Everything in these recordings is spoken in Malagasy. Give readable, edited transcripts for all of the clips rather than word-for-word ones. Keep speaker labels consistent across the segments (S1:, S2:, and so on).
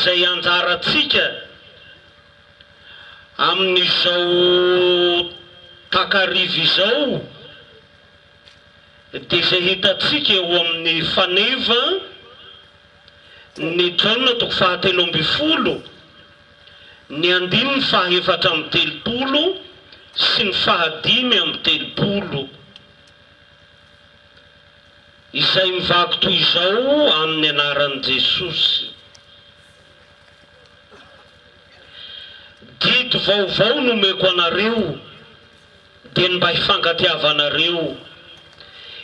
S1: izay anjarantsika amin'izao takariva izao dia izay hitantsika eo amin'ny faneva ny Jaona toko fahatelo ambin'ny folo, ny andininy faha-34 sy ny faha-35, izay mivaky toy izao amin'ny anaran'i Jesosy: Didy vaovao nomeko anareo, dia ny mba hifankatiavanareo.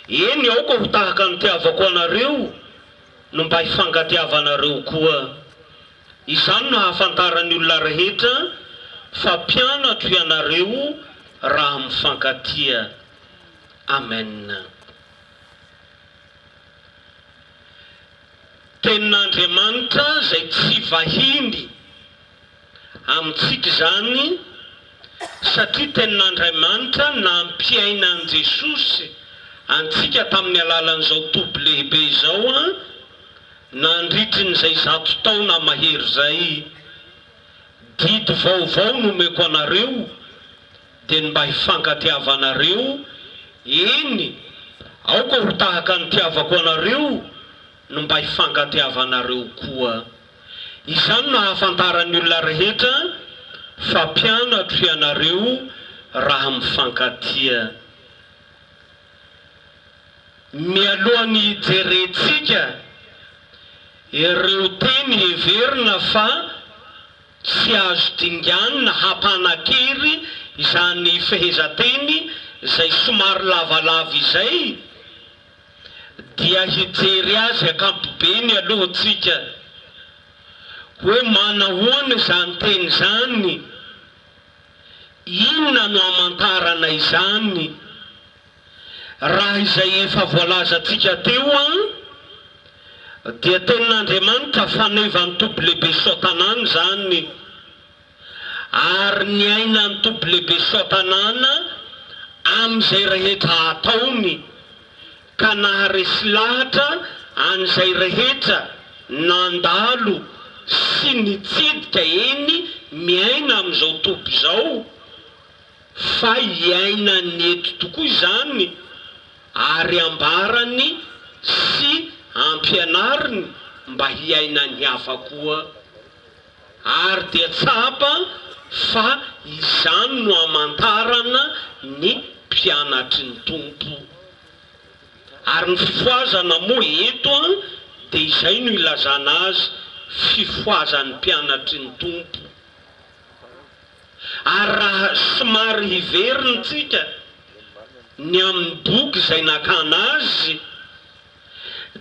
S1: Eny, aoka ho tahaka ny nitiavako anareo no mba hifankatiavanareo koa. Izany no hahafantaran'ny olona rehetra fa mpianatro ianareo raha mifankatia. Amen. Tenin'Andriamanitra izay tsy vahiny amintsika izany satria Tenin'Andraimanitra nampiaina an'i Jesosy antsika tamin'ny alalan'izao toby lehibe izao nandritrin'izay 100 taona mahery izay. Didy vaovao nomeko anareo dia ny mba hifankatiavanareo, eny, aoka ho tahaka ny nitiavako anareo no mba hifankatiavanareo koa. Izany no hahafantaran'ny olona rehetra fa mpianatro ianareo raha mifankatia. Mialoha ny hijerentsika ireo teny heverina fa tsy azo dinganina hampanan-kery izany fehezanteny izay somary lavalava izay, dia hijery azy ankampobeny aloha tsika, hoe manahoana izany teny izany, inona no amantarana izany, raha izay efa voalazantsika teo an, dia tenin'Andriamanitra fanevan'ny toby lehibe soatanàna izany, ary niainan'ny toby lehibe soatanàna amin'izay rehetra ataony, ka naharesy lahatra an'izay rehetra nandalo sy nitsidika eny miaina amin'izao toby izao, fa iainan'ny eto tokoa izany ary ambarany sy ampianariny mba hiainan'ny hafa koa. Ary dia tsapa fa izany no amantarana ny mpianatry ny Tompo. Ary ny fifohazana moa eto dia izay no ilazana azy, fifohazan'ny mpianatry ny Tompo. Ary raha somary hiverina tsika ny amin'ny boky izay nakana azy,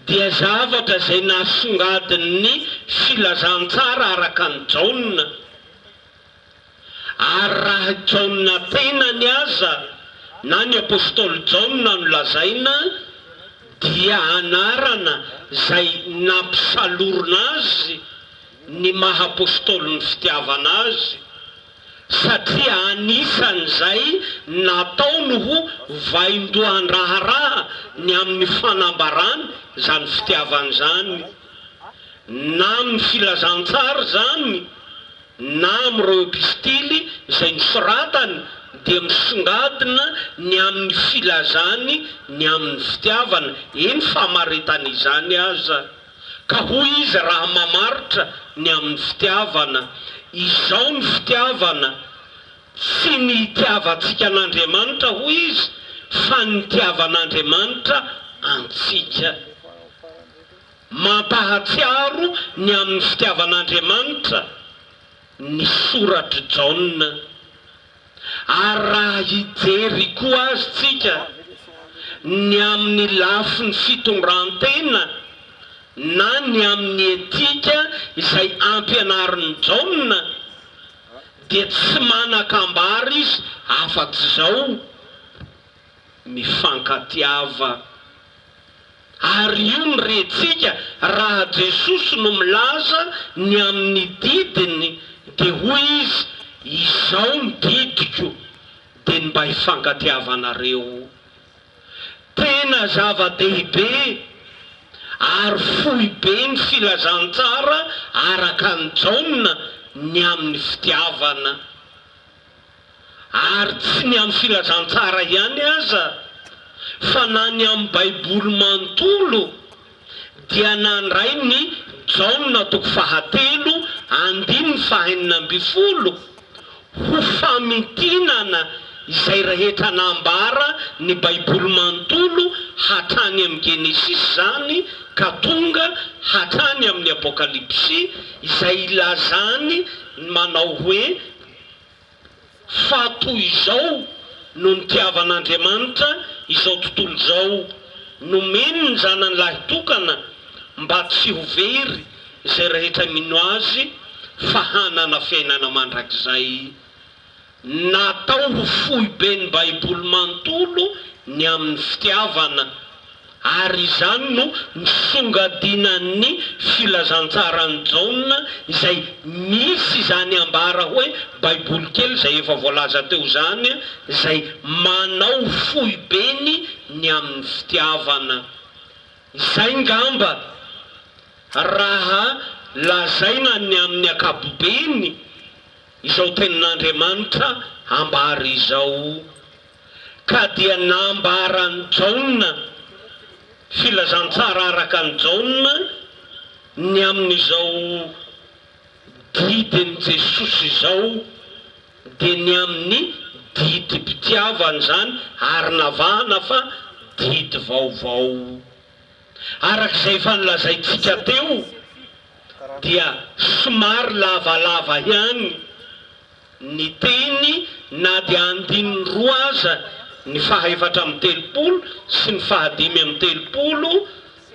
S1: dia zavatra izay nasongadin'ny Filazantsara araka an'i Jaona. Ary raha Jaona tenany aza na ny apostoly Jaona no lazaina, dia anarana izay nampisalorina azy ny maha apostolin'ny fitiavana azy, satria anisan'izay nataony ho vaindohan-draharaha ny amin'ny fanambarany izany fitiavana izany, na amin'ny filazantsara izany na amin'ireo epistily izay nosoratany dia misongadina ny amin'ny filazany ny amin'ny fitiavana, eny famaritana izany aza. Ka hoy izy raha mamaritra ny amin'ny fitiavana, Izao ny fitiavana, tsy ny hitiavantsika an'Andriamanitra, hoy izy, fa ny nitiavan'Andriamanitra antsika. Mampahatsiaro ny amin'ny fitiavan'Andriamanitra ny soratr'i Jaona. Ary raha hijery koa azy tsika ny amin'ny lafiny fitondran-tena na ny amin'ny etika izay ampianarin'i Jaona dia tsy manan-kambara izy afa-tsy izao, mifankatiava. Ary io no rentsika raha Jesosy no milaza ny amin'ny didiny dia hoy izy, izao ny didiko dia ny mba hifankatiavanareo. Tena zava-dehibe. Ary foiben'ny filazantsara araka an'i Jaona ny amin'ny fitiavana. Ary tsy ny amin'ny filazantsara ihany aza, fa na ny amin'ny Baiboly manontolo dia nandray ny Jaona toko fahatelo andininy faha-16 ho famintinana izay rehetra nambara ny Baiboly manontolo hatrany amin'ny Genesisy izany ka tonga hatrany amin'ny Apokalypsy izay ilazany manao hoe Fa toy izao no nitiavan'Andriamanitra izao tontolo izao, nomeny ny Zanany lahitokana mba tsy ho very izay rehetra mino Azy fa hanana fiainana mandrakizay. Natao ho foiben'ny Baiboly manontolo ny amin'ny fitiavana. Ary izany no nisongadinan'ny Filazantsaran'i Jaona izay misy izany ambara hoe Baiboly kely izay efa voalaza teo izany, izay manao foibeny ny amin'ny fitiavana. Izay ngamba raha lazaina ny amin'ny ankapobeny izao tenin'Andriamanitra ambara izao. Ka dia nambaran'i Jaona, filazantsara araka an'i Jaona, ny amin'izao didin'i Jesosy izao, dia ny amin'ny didim-pitiavana izany, ary navahana fa didy vaovao. Araka izay efa nolazaintsika teo, dia somary lavalava ihany Ny teny na dia andininy roa aza, ny faha-34 sy ny faha-35,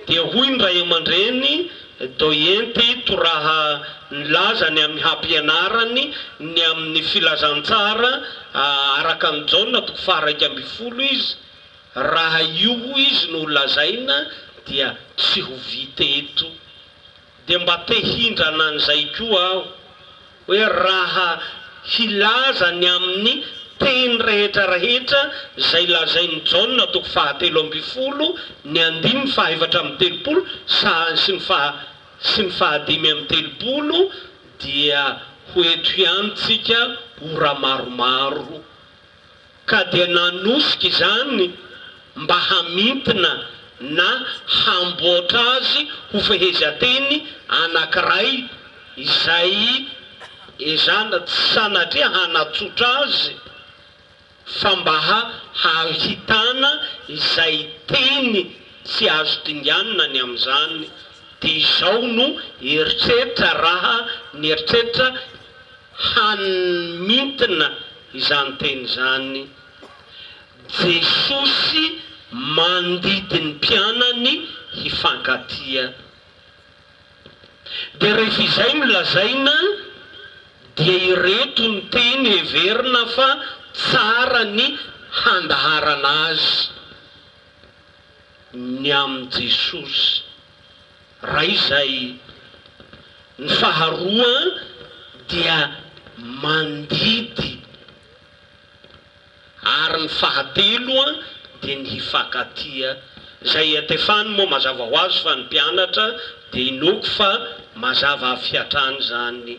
S1: dia hoy ny ray aman-dreny Doyen teto raha nilaza ny amin'ny hampianarany ny amin'ny filazantsara araka an'i Jaona toko faha-11 izy, raha io hoy izy no holazaina dia tsy ho vita eto. Dia mba te hindrana an'izay koa aho, hoe raha hilaza ny amin'ny teny rehetra rehetra izay lazain'i Jaona toko fahatelo ambinifolo, ny andininy fahaefatra amby telopolo sa sy ny faha sy ny fahadimy amby telopolo dia ho eto ihany tsika ora maromaro. Ka dia nanosika izany mba hamintina na hamboatra azy ho fehezanteny anankiray izay ezahana tsy sanatria hanatsotra azy fa mba hahitana izay teny tsy azo dinganina ny amin'izany. Dia izao no eritreritra raha ny eritreritra Hamintina izany teny izany. Jesosy mandidy ny mpianany hifankatia. Dia rehefa izay no lazaina dia ireto ny teny heverina fa tsara ny handaharana azy. Ny amin'i Jesosy. Ray izay. Ny faharoa dia mandidy. Ary ny fahatelo dia ny hifankatia. Izay iantefany moa mazava ho azy fa ny mpianatra dia inoako fa mazava avy hatrany izany.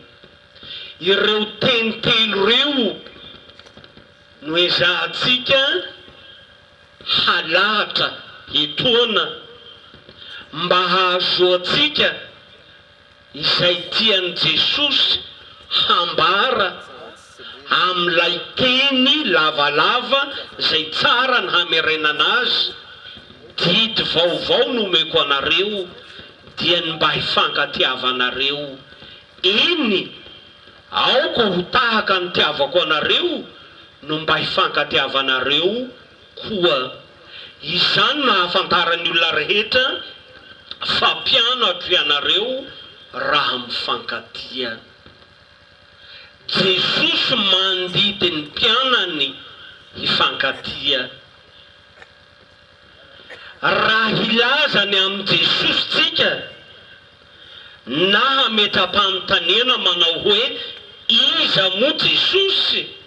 S1: Ireo teny telo ireo no ezahantsika halahatra etoana mba hahazoantsika izay tian'i Jesosy hambara amin'ilay teny lavalava izay tsara ny hamerenana azy, Didy vaovao no omeko anareo, dia ny mba hifankatiavanareo. Eny, aoka ho tahaka ny nitiavako anareo no mba hifankatiavanareo koa. Izany no ahafantaran'ny olona rehetra fa mpianatro ianareo raha mifankatia. Jesosy mandidy ny mpianany hifankatia. Raha hilaza ny amin'i Jesosy tsika na hametra-panontaniana manao hoe iza moa Jesosy?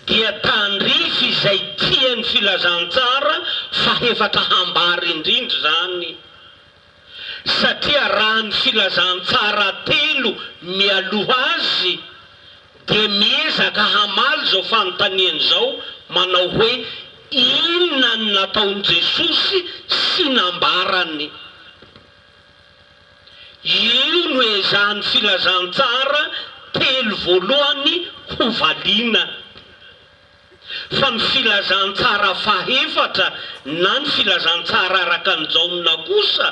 S1: dia tandrify izay tia ny filazantsara fahefatra hambara indrindra izany. Satria raha ny filazantsara telo mialoha azy dia miezaka hamaly izao fanontaniana izao manao hoe inona no nataon'i Jesosy sy nambarany. Io no ezahan'ny filazantsara telo voalohany hovaliana. Fa ny filazantsara fahefatra na ny filazantsara araka an'i Jaona kosa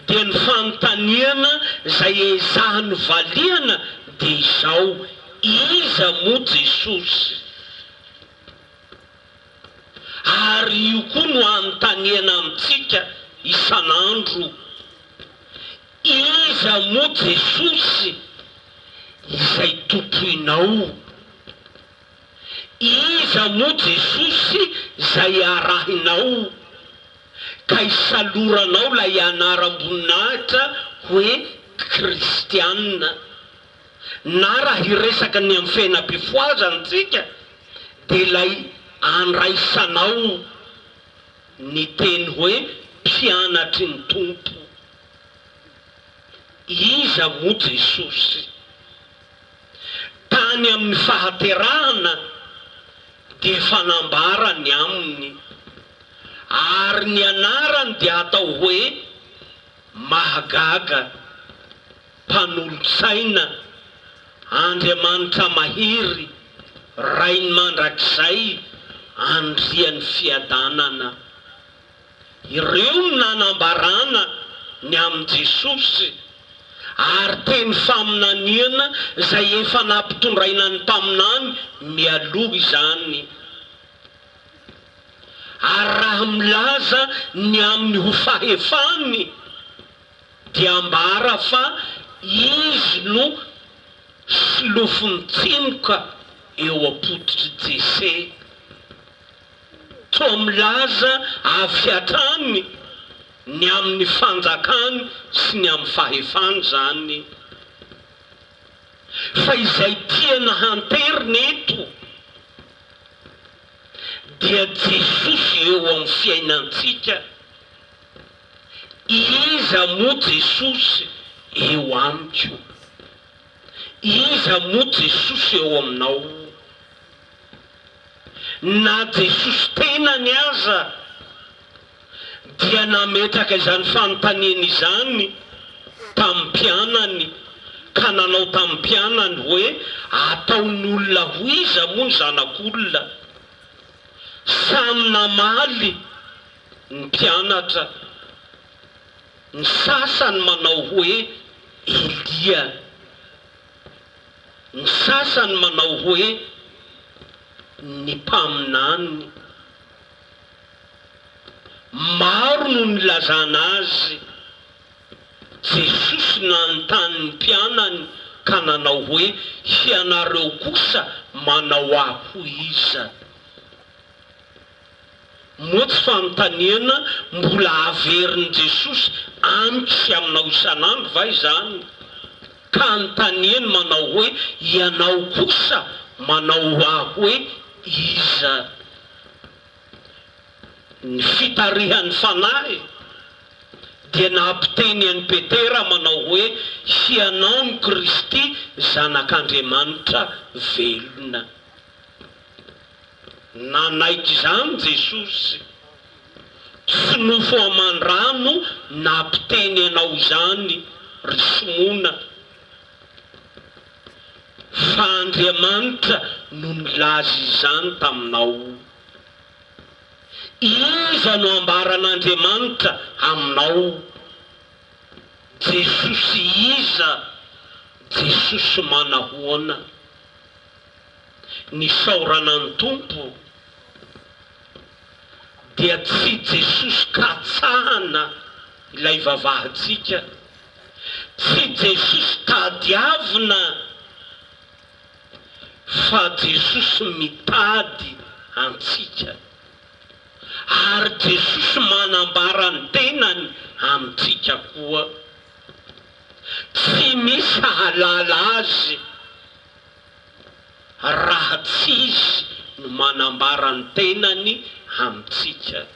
S1: dia ny fanontaniana izay ezahany valiana dia izao, Iza moa Jesosy? Ary io koa no anontaniana amintsika isan'andro, Iza moa Jesosy izay tompoinao? Iza moa Jesosy izay arahinao ka isaloranao ilay anaram-boninahitra hoe Kristiana? Na raha hiresaka ny amin'ny fiainam-pifohazana isika dia ilay andraisanao ny teny hoe mpianatry ny Tompo. Iza moa Jesosy? Tany amin'ny fahaterahana dia efa nambara ny aminy, ary ny anarany dia atao hoe Mahagaga, Mpanolotsaina, Andriamanitra Mahery, Rain'ny Mandrakizay, Andrian'ny Fiadanana. Ireo no nanambarana ny amin'i Jesosy, ary teny faminaniana izay efa nampitondraina ny mpaminany mialoha izany. Ary raha milaza ny amin'ny ho fahefany, dia ambara fa Izy no solofon'ny tsimoka eo am-pototr'i Jese. Toa milaza avy hatrany ny amin'ny fanjakany sy ny amin'ny fahefany izany. Fa izay tiana hanterina eto dia Jesosy eo amin'ny fiainantsika. Iza moa Jesosy eo amiko? Iza moa Jesosy eo aminao? Na Jesosy tenany aza dia nametraka izany fanontaniana izany tamin'ny mpianany ka nanao tamin'ny mpianany hoe, Ataon'ny olona ho iza moa ny Zanak'olona? Samy namaly ny mpianatra, ny sasany manao hoe, Elia. Ny sasany manao hoe ny mpaminany. Maro no nilazana azy. Jesosy nanontany ny mpianany ka nanao hoe, Hianareo kosa manao ahy ho iza? Moa tsy fanontaniana mbola averin'i Jesosy amiko sy aminao isan'andro va izany? Ka anontaniany manao hoe, Ianao kosa manao ahy hoe iza? Ny fitarihan'ny Fanahy dia nampiteny an'i Petera manao hoe, Hianao no Kristy, Zanak'Andriamanitra velona. Nanaiky izany Jesosy. Tsy nofo aman-dra no nampiteny anao izany, ry Simona, fa Andriamanitra no nilaza izany taminao. Iza no ambaran'Andriamanitra aminao? Jesosy iza? Jesosy manahoana? Nisaorana ny Tompo dia tsy Jesosy katsahana ilay vavahantsika, tsy Jesosy tadiavina fa Jesosy mitady antsika ary Jesosy manambara ny tenany amintsika koa. Tsy misy hahalala Azy raha tsy Izy no manambara ny tenany amintsika.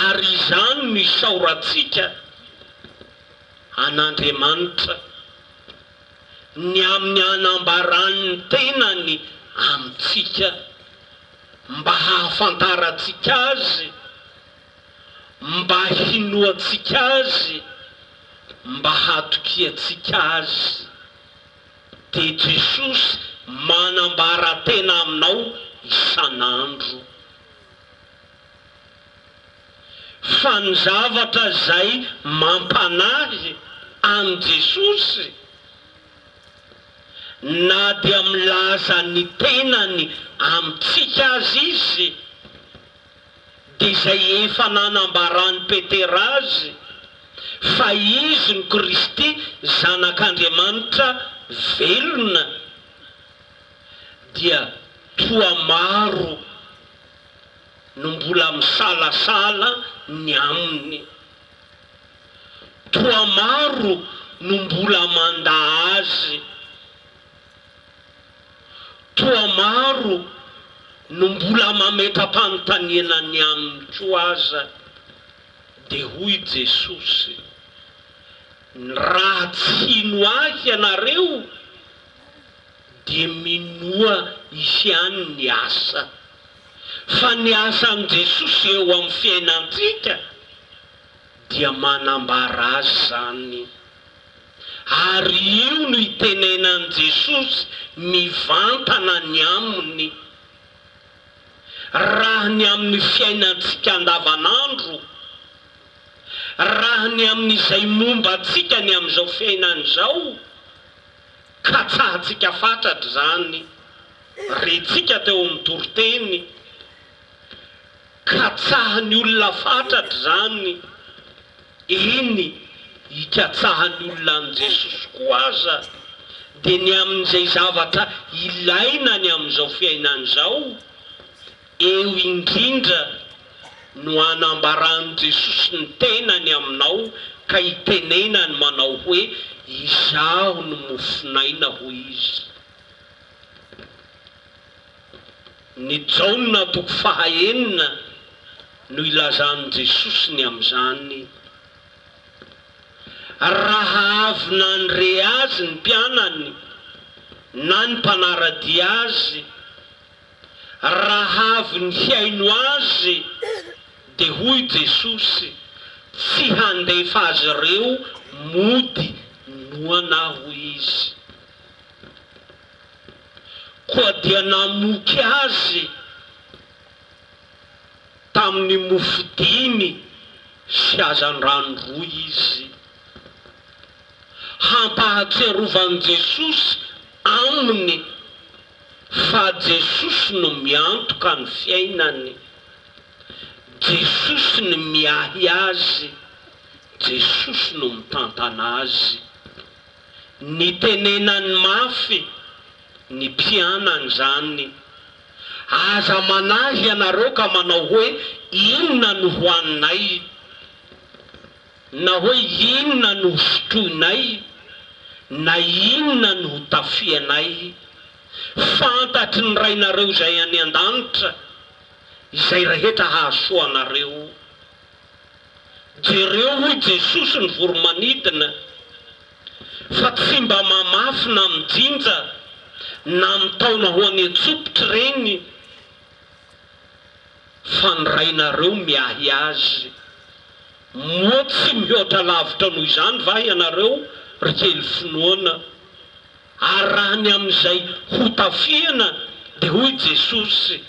S1: Ary izany no isaorantsika. an'Andriamanitra ny amin'ny hanambarany ny tenany amintsika mba hahafantarantsika Azy, mba hinoantsika Azy, mba hatokiantsika Azy. Dia Jesosy manambara tena aminao isan'andro. Fa ny zavatra izay mampanahy an'i Jesosy, na dia milaza ny tenany amintsika aza Izy, dia izay efa nanambaran'i Petera Azy, fa Izy no Kristy Zanak'Andriamanitra velona, dia toa maro no mbola misalasala ny aminy. Toa maro no mbola mandà azy. Toa maro no mbola mametra-panontaniana ny aminy koa aza. Dia hoy Jesosy, Raha tsy hino Ahy ianareo, dia minoa ihany ny asa. Fa ny asan'i Jesosy eo amin'ny fiainantsika dia manambara Azy izany. Ary io no itenenan'i Jesosy mivantana ny aminy. Raha ny amin'ny fiainantsika andavanandro, raha ny amin'izay momba antsika ny amin'izao fiainana izao, Katsahantsika fatratra izany, rentsika teo amin'ny toriteny, katsahan'ny olona fatratra izany, eny ikatsahan'ny olona an'i Jesosy koa aza, dia ny amin'izay zavatra ilaina ny amin'izao fiainana izao, Eo indrindra no anambaran'i Jesosy ny tenany aminao ka itenenany manao hoe, Izaho no mofon'aina hoy Izy. Ny Jaona toko faha enina no ilazan'i Jesosy ny amin'izany. Raha avy nandre Azy ny mpianany na ny mpanara-dia Azy, Raha avy nihaino Azy, dia hoy Jesosy, Tsy handefa azy ireo mody noana Aho hoy Izy. Koa dia namoky azy tamin'ny mofo dimy sy hazandrano roa Izy. Hampahatsiarovan'i Jesosy aminy Fa Jesosy no miantoka ny fiainany, Jesosy no miahy azy, Jesosy no mitantana azy. Nitenenany mafy ny mpianany izany, Aza manahy ianareo ka manao hoe, Inona no hohaninay? Na hoe inona no hosotroinay, na inona no hotafianay. Fantatry ny Rainareo izay any an-danitra izay rehetra hahasoa anareo. Jereo, hoy Jesosy, ny voro-manidina, fa tsy mba mamafy na mijinja na mitaona ho any an-tsopitra ireny, fa ny Rainareo miahy azy. Moa tsy mihoatra lavitra noho izany va ianareo, ry kely finoana? Ary raha ny amin'izay hotafihana, dia hoy Jesosy,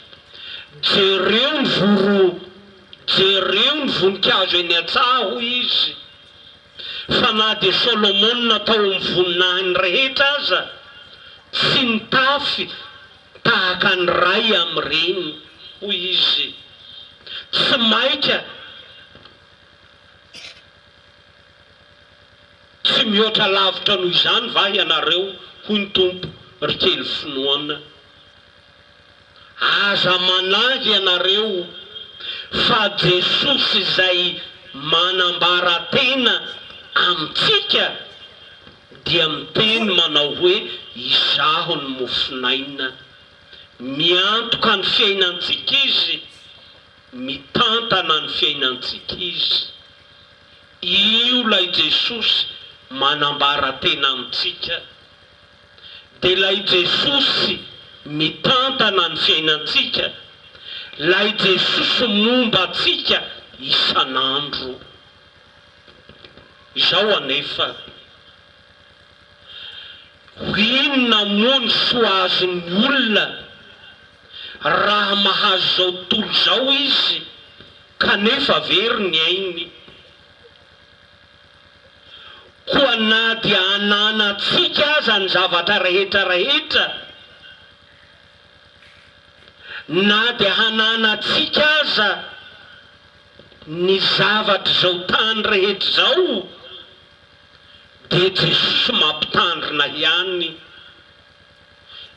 S1: Jereo ny voro, jereo ny voninkazo eny an-tsaha, hoy Izy, fa na dia Solomona tao amin'ny voninahiny rehetra aza tsy nitafy tahaka ny ray amin'ireny, hoy izy. Tsy maika, tsy mihoatra lavitra noho izany va ianareo, hoy ny Tompo, ry kely finoana? Aza manahy ianareo, fa Jesosy izay manambara tena amintsika dia miteny manao hoe, Izaho no mofon'aina. Miantoka ny fiainantsika Izy, mitantana ny fiainantsika Izy. Io ilay Jesosy. manambara tena amintsika. Dia ilay Jesosy mitantana ny fiainantsika, ilay Jesosy momba antsika isan'andro. Izao anefa, ho inona moa ny soa azon'ny olona raha mahazo izao tontolo izao izy kanefa very ny ainy? Koa na dia ananantsika aza ny zavatra rehetra rehetra, na dia hananantsika aza ny zavatr'izao tany rehetra izao, dia Jesosy mampitandrina ihany,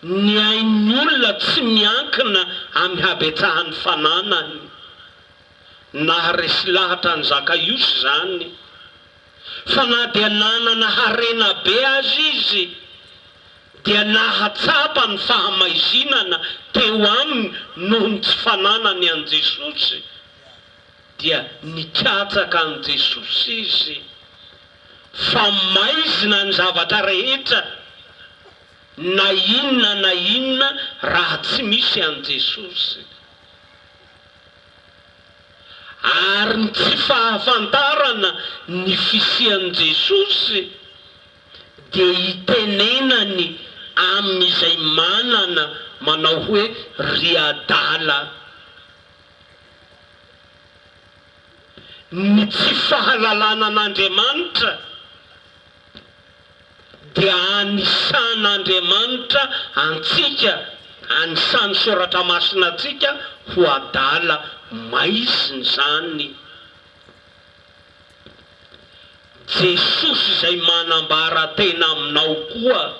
S1: Ny ain'ny olona tsy miankina amin'ny habetsahan'ny fananany. Naharesy lahatra an'i Zakaiosy izany, fa na dia nanana harena be aza izy, dia nahatsapa ny fahamaizinana teo aminy noho ny tsy fananany an'i Jesosy, dia nikatsaka an'i Jesosy izy. Fa maizina ny zavatra rehetra, na inona na inona, raha tsy misy an'i Jesosy. Ary ny tsy fahafantarana ny fisian'i Jesosy dia itenenany amin'izay manana manao hoe ry adala. Ny tsy fahalalana an'Andriamanitra dia anisan'Andriamanitra antsika, anisan'ny Soratra Masina antsika ho adala maizina izany. Jesosy izay manambara tena aminao koa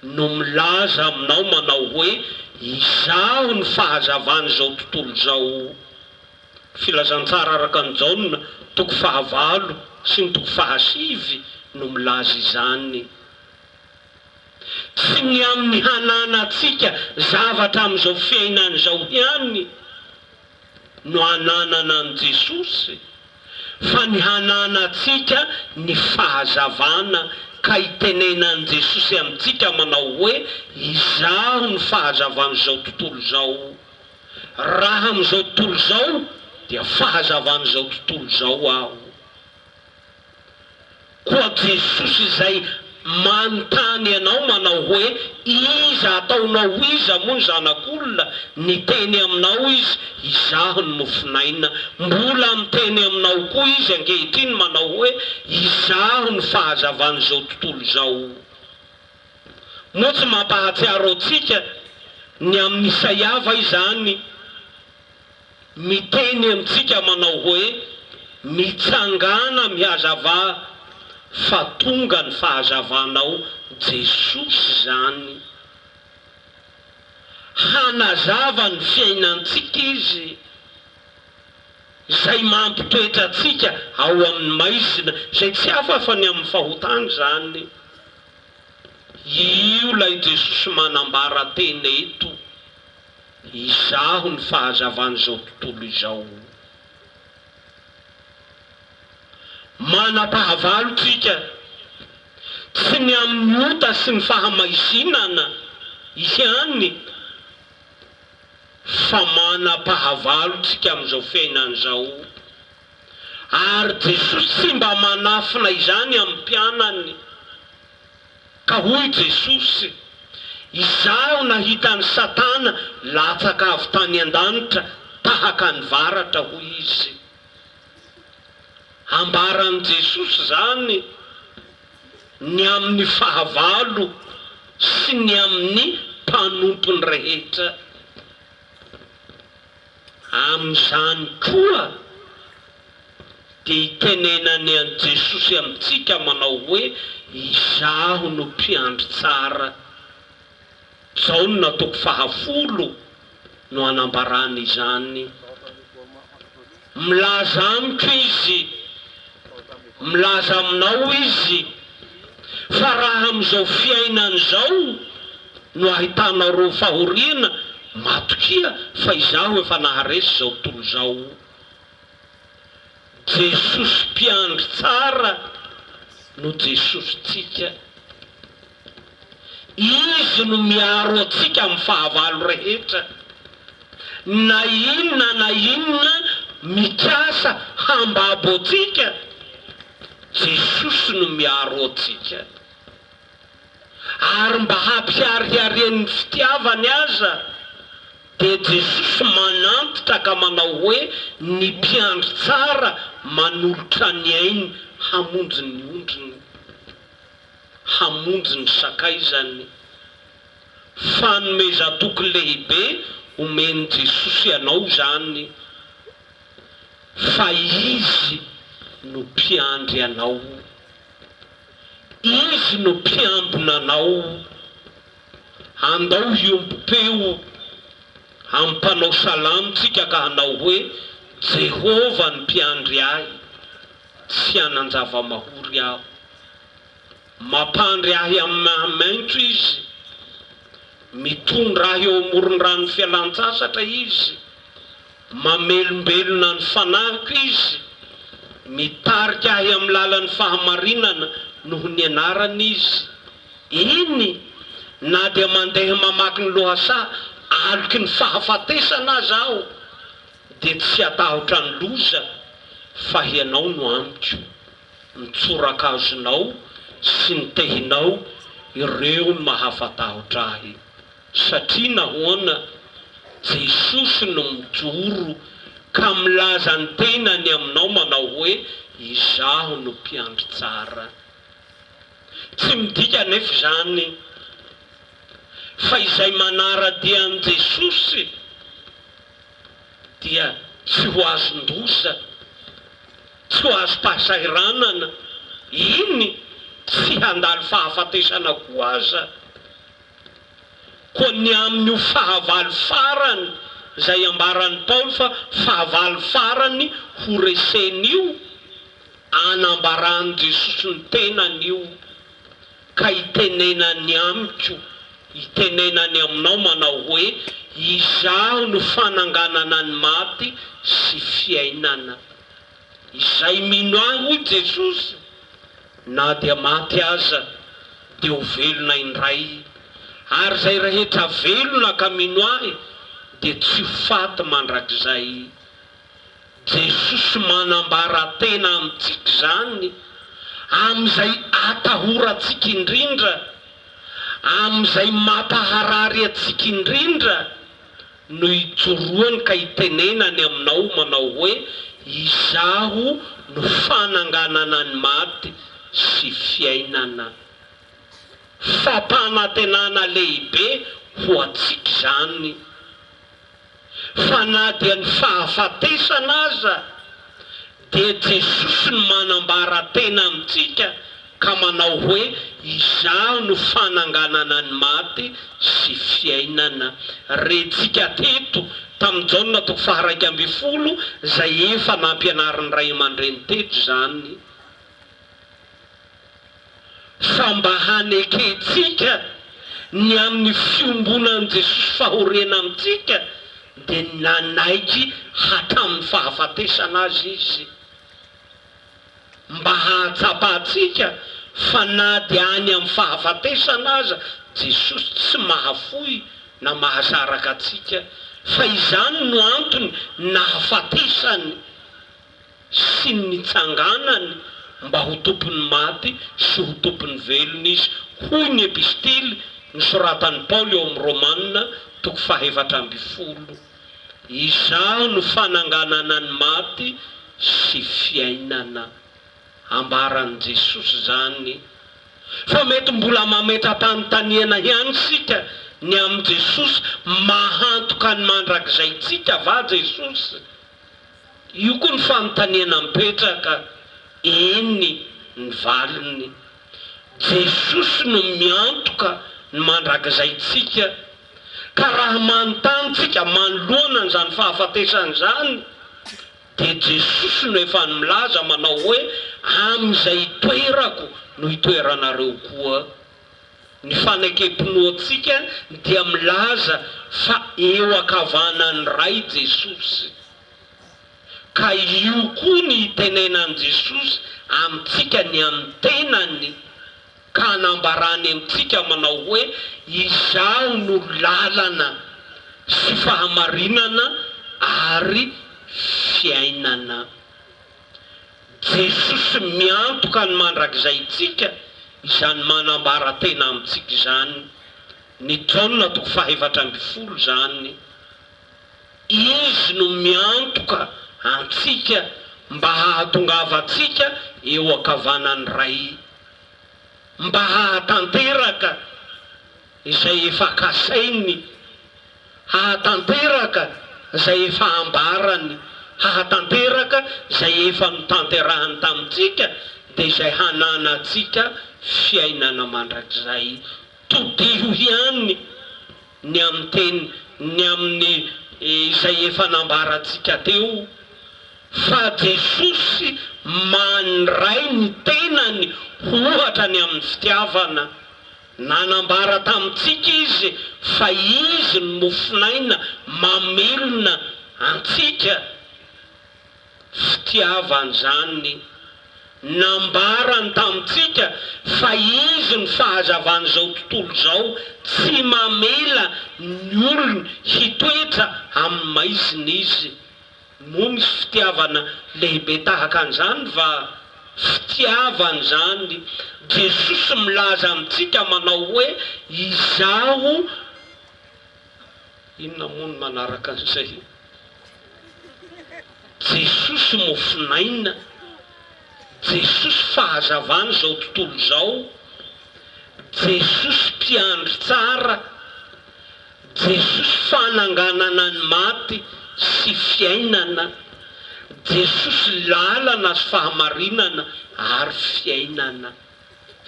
S1: no milaza aminao manao hoe, Izaho no fahazavan'izao tontolo izao. Filazantsara araka an'i Jaona toko fahavalo sy ny toko fahasivy no milaza izany. Tsy ny amin'ny hananantsika zavatra amin'izao fiainana izao ihany no ananana an'i Jesosy, fa ny hananantsika ny fahazavana ka itenenan'i Jesosy amintsika manao hoe, Izaho no fahazavan'izao tontolo izao. Raha amin'izao tontolo izao dia fahazavan'izao tontolo izao aho. Koa Jesosy izay manontany anao manao hoe, Iza ataonao ho iza moa ny Zanak'olona? Niteny aminao Izy, Izaho no mofon'aina. Mbola miteny aminao koa Izy ankehitriny manao hoe, Izaho no fahazavan'izao tontolo izao. Moa tsy mampahatsiaro antsika ny amin'i Isaia va izany miteny amintsika manao hoe, Mitsangàna mihazavà fa tonga ny fahazavanao, Jesosy izany. Hanazava ny fiainantsika Izy, izay mampitoetra antsika ao amin'ny maizina, izay tsy hafa fa ny amin'ny fahotana izany. Io ilay Jesosy manambara tena eto, Izaho ny fahazavan'izao tontolo izao. Manam-pahavalo tsika, tsy ny amin'ny ota sy ny fahamaizinana ihany, fa manam-pahavalo tsika amin'izao fiainana izao. Ary Jesosy tsy mba manafina izany amin'ny mpianany. Ka hoy Jesosy, Izaho nahita an'i Satana latsaka avy tany an-danitra tahaka ny varatra, hoy Izy. Ambaran'i Jesosy izany ny amin'ny fahavalo sy ny amin'ny mpanompony rehetra. Amin'izany koa dia itenenany an'i Jesosy amintsika manao hoe, Izaho no mpiandry tsara. Jaona toko fahafolo no anambarany izany. Milaza amiko Izy, milaza aminao Izy, fa raha amin'izao fiainana izao no ahitanareo fahoriana, matokia fa Izaho efa naharesy izao tontolo izao. Jesosy Mpiandry tsara. no Jesosintsika. Izy no miaro antsika amin'ny fahavalo rehetra. Na inona na inona mikasa hambabo antsika, Jesosy no miaro antsika. Ary mba hampiharihariany ny fitiavany aza, dia Jesosy manantitra ka manao hoe, Ny mpiandry tsara manolotra ny ainy hamonjy ny ondriny, hamonjy ny sakaizany. Fanomezan-toky lehibe omen'i Jesosy anao izany, fa Izy no mpiandry anao. Izy no mpiambina anao. Andao hiombom-peo amin'ny mpanao salamo tsika ka hanao hoe, Jehovah no mpiandry ahy, tsy hanan-java-mahory aho. Mampandry ahy amin'ny maha-maitso Izy, mitondra ahy eo amoron-dranon'ny fialan-tsasatra Izy, Mamelombelona ny fanahiko Izy, mitarika ahy amin'ny lalan'ny fahamarinana noho ny anarany Izy. Eny, na dia mandeha mamaky ny lohasaha aloky ny fahafatesana aza aho, dia tsy hatahotra ny loza, fa Hianao no amiko. Ny tsorakazonao sy ny tehinao, ireo no mahafatahotra ahy. Satria nahoana? Jesosy no mijoro ka milaza ny tenany aminao manao hoe, Izaho no mpiandry tsara. Tsy midika anefa izany fa izay manara-dia an'i Jesosy dia tsy ho azon-doza, tsy ho azom-pahasahiranana, eny, tsy handalo fahafatesana koa aza. Koa ny amin'io fahavalo farany izay ambaran'i Paoly fa fahavalo farany horesena io, anambaran'i Jesosy ny tenany io, ka itenenany amiko, itenenany aminao manao hoe, Izaho no fananganana ny maty sy fiainana. Izay mino Ahy, hoy Jesosy, Na dia maty aza dia ho velona indray, ary izay rehetra velona ka mino Ahy dia tsy ho faty mandrakizay. Jesosy manambara tena amintsika izany amin'izay atahorantsika indrindra, amin'izay mampaharary antsika indrindra, no ijoroany ka itenenany aminao manao hoe, Izaho no fananganana ny maty sy fiainana. Fampanantenana lehibe ho antsika izany, fa na dia ny fahafatesana aza dia Jesosy no manambara tena amintsika ka manao hoe, Izaho no fananganana ny maty sy fiainana. Rentsika teto tamin'i Jaona toko faha-11 izay efa nampianarin'ny ray aman-dreny teto izany. Fa mba hanekentsika ny amin'ny fiombonan'i Jesosy fahoriana amintsika dia nanaiky hatramin'ny fahafatesana aza Izy. Mba hahatsapantsika fa na dia any amin'ny fahafatesana aza Jesosy tsy mahafoy na mahasaraka antsika, fa izany no antony nahafatesany. sy ny nitsanganany mba ho tompon'ny maty sy ho tompon'ny velona izy, hoy ny epistily nosoratan'i Paoly ao amin'ny Romana toko faha-14. Izaho no fananganana ny maty sy fiainana. Ambaran'i Jesosy izany. Fa mety mbola mametra-panontaniana ihany isika ny amin'i Jesosy, mahantoka ny mandrakizaintsika va Jesosy? Io koa ny fanontaniana mipetraka, eny ny valiny. Jesosy no miantoka ny mandrakizaintsika, ka raha manontany tsika manoloana an'izany fahafatesana izany, dia Jesosy no efa milaza manao hoe, amin'izay itoerako no hitoeranareo koa. Ny fanekem-pinoantsika dia milaza fa eo ankavanan'ny Ray Jesosy. Ka io koa ny itenenan'i Jesosy amintsika ny amin'ny tenany ka anambarany amintsika manao hoe, Izaho no lalana sy fahamarinana ary fiainana. Jesosy miantoka ny mandrakizaintsika izany manambara tena amintsika izany. Ny Jaona toko faha-14 izany. Izy no miantoka antsika mba hahatongavantsika eo ankavanan'ny Ray, mba hahatanteraka izay efa kasainy, hahatanteraka izay efa ambarany, hahatanteraka izay efa notanterahany tamintsika, dia izay hananantsika fiainana mandrakizay. Todiho ihany ny amin'ny teny, ny amin'ny izay efa nambarantsika teo, fa Jesosy mandray ny tenany ho ohatra ny amin'ny fitiavana. Nanambara tamintsika Izy fa Izy no mofon'aina mamelona antsika. Fitiavana izany. Nambarany tamintsika fa Izy no fahazavan'izao tontolo izao, tsy mamela ny olony hitoetra amin'ny maizina Izy. Moa misy fitiavana lehibe tahaka an'izany va? Fitiavana izany. Jesosy milaza amintsika manao hoe, Izaho. Inona moa no manaraka an'izay? Jesosy mofon'aina, Jesosy fahazavana izao tontolo izao, Jesosy mpiandry tsara, Jesosy fananganana ny maty sy fiainana, Jesosy lalana sy fahamarinana ary fiainana.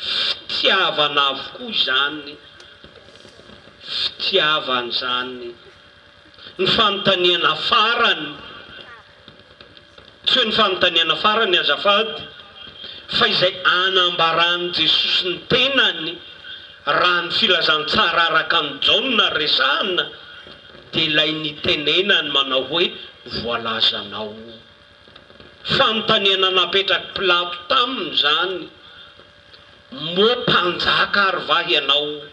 S1: Fitiavana avokoa izany, fitiavana izany. Ny fanontaniana farany, tsy hoe ny fanontaniana farany azafady, fa izay anambaran'i Jesosy ny tenany, raha ny filazantsara araka an'i Jaona resahana, dia ilay nitenenany manao hoe voalazanao. Fanontaniana napetrak'i Pilato taminy izany, Moa mpanjaka ary va ianao?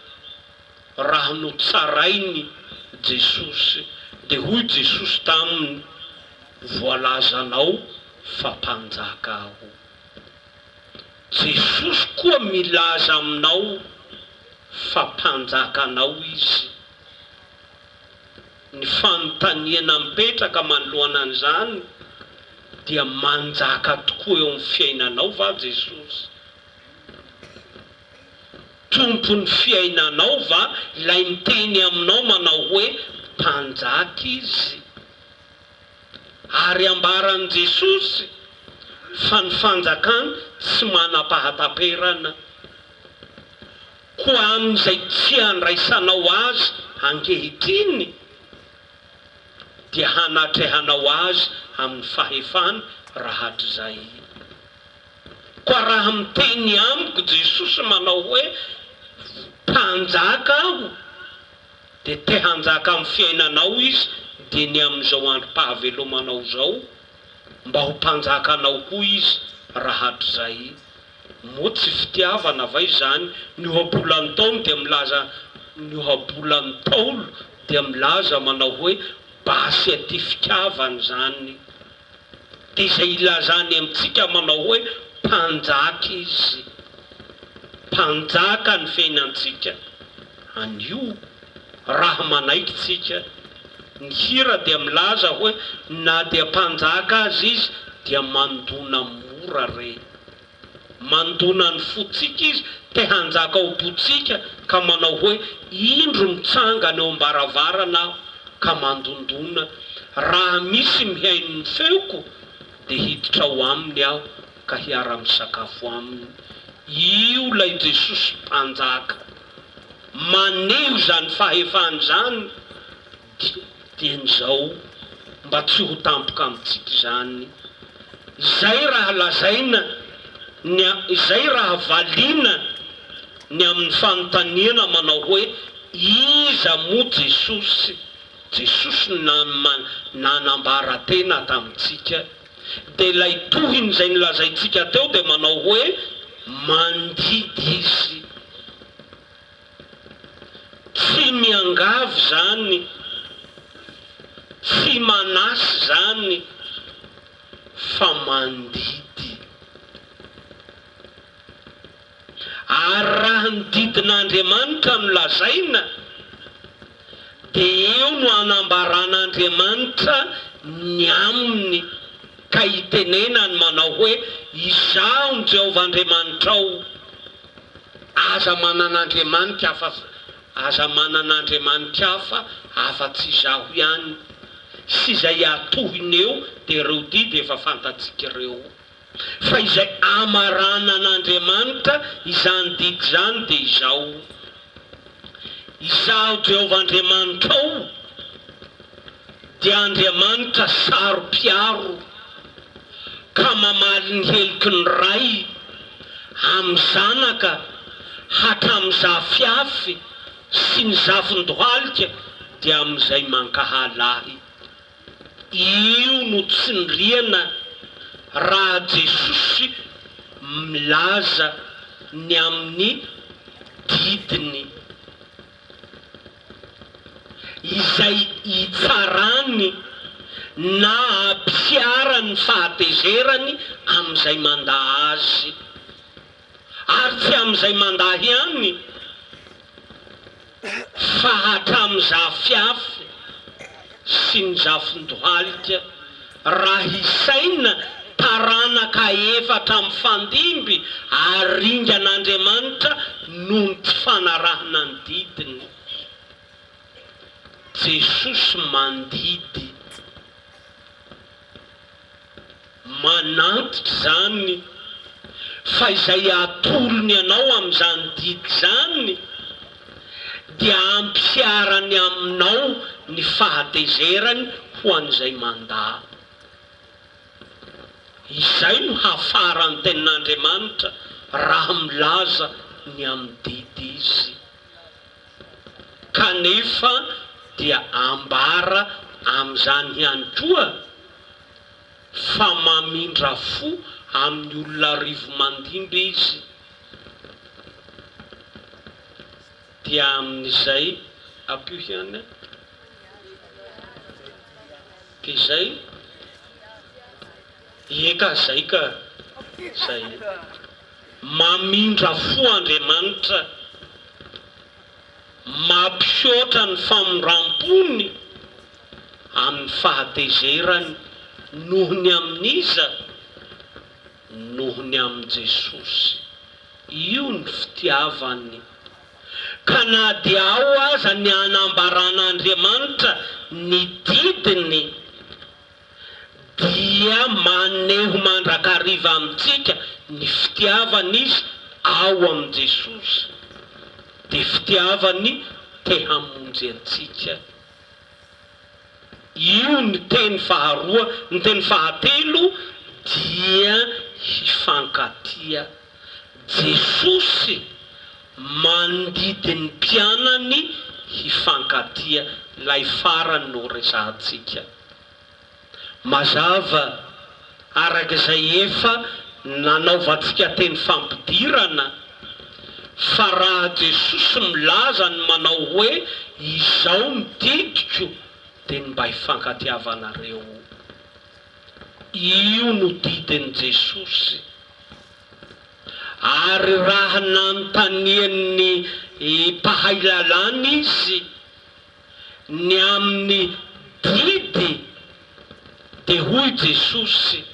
S1: Raha notsarainy Jesosy, dia hoy Jesosy taminy, Voalazanao fa mpanjaka aho. Jesosy koa milaza aminao fa mpanjakanao Izy. Ny fanontaniana mipetraka manoloana an'izany dia manjaka tokoa eo amin'ny fiainanao va Jesosy? Tompon'ny fiainanao va ilay miteny aminao manao hoe Mpanjaka Izy? Ary ambaran'i Jesosy fa ny fanjakany tsy manam-pahataperana. Koa amin'izay tsy andraisanao azy ankehitriny, dia hanatrehanao azy amin'ny fahefany rahatrizay. Koa raha miteny amiko Jesosy manao hoe, Mpanjaka aho, dia te hanjaka amin'ny fiainanao Izy, dia ny amin'izao androm-pahavelomanao izao, mba ho mpanjakanao koa Izy rahatrizay. Moa tsy fitiavana va izany? Ny ohabolan'ny Ntaolo dia milaza Ny ohabolan'ny Ntaolo dia milaza manao hoe basy aty fitiavana izany. Dia izay ilazany amintsika manao hoe mpanjaka izy. Mpanjaka ny fiainantsika anio raha manaiky tsika. Ny hira dia milaza hoe na dia mpanjaka aza izy dia mandona mora re. Mandona ny fontsika izy, te hanjaka ao am-pontsika ka manao hoe, Indro mitsangana eo am-baravarana aho ka mandondona, raha misy mihaino ny feoko dia hiditra ao aminy aho ka hiara-misakafo aminy. Io ilay Jesosy Mpanjaka. Maneho izany fahefany izany dieny izao mba tsy ho tampoka amintsika izany. Izay raha lazaina ny izay raha valiana ny amin'ny fanontaniana manao hoe iza moa Jesosy? Jesosy no nanambara tena tamintsika. Dia ilay tohiny izay nolazaintsika teo dia manao hoe, Mandidy izy. Tsy miangavy izany, tsy manasa izany, fa mandidy. Ary raha ny didin'Andriamanitra no lazaina, dia eo no anambaran'Andriamanitra ny aminy, ka itenenany manao hoe, Izaho no Jehovah Andriamanitrao, aza manana andriamanitra hafa, aza manana andriamanitra hafa afa-tsy Izaho ihany. Sy izay atohiny eo dia ireo didy efa fantatsika ireo. Fa izay amaranan'Andriamanitra izany didy izany dia izao, Izaho Jehovah Andriamanitrao dia Andriamanitra saro-piaro, ka mamaly ny heloky ny ray amin'ny zanaka hatramin'ny zafiafy sy ny zafin-dohalika dia amin'izay mankahala ahy. Io no tsindriana raha Jesosy milaza ny amin'ny didiny izay itsarany na ampiharany fahatezerany amin'izay mandà Azy. Ary tsy amin'izay mandà ihany, fa hatramin'ny zafiafy sy ny zafindohalika, raha hisaina taranaka efatra mifandimby aringan'Andriamanitra noho ny tsy fanarahana ny didiny. Jesosy mandidy. Manantitra izany fa izay atolony anao amin'izany didy izany dia ampiharany aminao ny fahatezerany ho an'izay mandà. Izay no hafaran'ny Tenin'Andriamanitra raha milaza ny amin'ny didy Izy. Kanefa dia ambara amin'izany ihany koa fa mamindra fo amin'ny olona arivomandimby izy, dia amin'izay, ampio ihany an, dia izay, eka zay ka, zay, mamindra fo Andriamanitra, mampihoatra ny famindram-pony amin'ny fahatezerany noho ny amin'iza? Noho ny amin'i Jesosy. Io ny fitiavany. Ka na dia ao aza ny anambaran'Andriamanitra ny didiny, dia maneho mandrakariva amintsika ny fitiavany Izy ao amin'i Jesosy. Dia fitiavany te hamonjy antsika. Io ny teny faharoa, ny teny fahatelo dia hifankatia. Jesosy mandidy ny mpianany hifankatia, ilay farany no resahantsika. Mazava araka izay efa nanaovantsika teny fampidirana fa raha Jesosy milaza ny manao hoe izao ny didiko dia ny mba hifankatiavanareo. Io no didin'i Jesosy. Ary raha nanontanian'ny mpahay lalàna izy Ny amin'ny didy dia hoy Jesosy,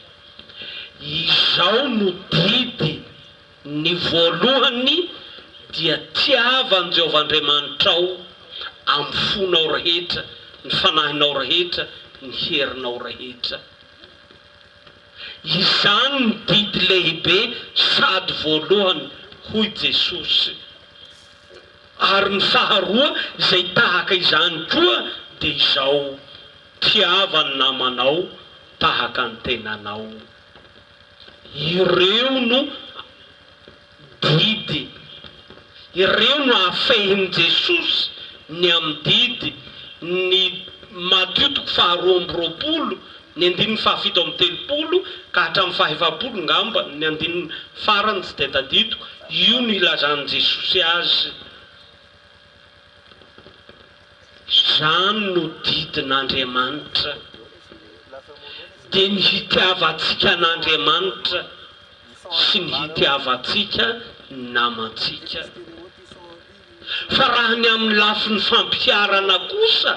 S1: Izao no didy, ny voalohany dia tiava an'i Jehovah Andriamanitrao amin'ny fonao rehetra, ny fanahinao rehetra, ny herinao rehetra. Izany ny didy lehibe sady voalohany, hoy Jesosy. Ary ny faharoa izay tahaka izany koa dia izao, Tiava ny namanao tahaka ny tenanao. Ireo no didy. Ireo no afehin'i Jesosy ny amin'ny didy. Ny Matio toko faharoa amby roapolo. Ny andininy faha-37 ka hatramin'ny faha-40 ngamba, ny andininy farany tsy dia tadidiko, io no ilazan'i Jesosy azy. Izany no didin'Andriamanitra, dia ny hitiavantsika an'Andriamanitra sy ny hitiavantsika ny namantsika. Fa raha ny amin'ny lafiny fampiharana kosa,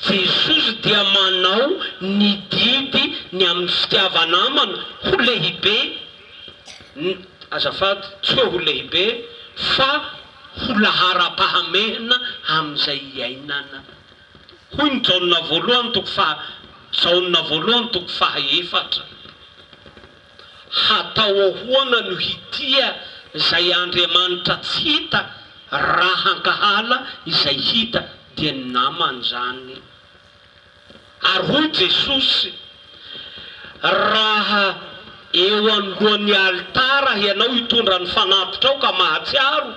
S1: Jesosy dia manao ny didy ny amin'ny fitiava-namana ho lehibe, azafady, tsy hoe ho lehibe, fa ho laharam-pahamehana amin'izay iainana. Hoy ny Jaona voalohany toko faha Jaona voalohany toko faha efatra. Hatao ahoana no hitia izay Andriamanitra tsy hita raha hankahala izay hita dia ny namany izany. Ary hoy Jesosy, Raha eo anoloan'ny alitara ianao hitondra ny fanatitrao ka mahatsiaro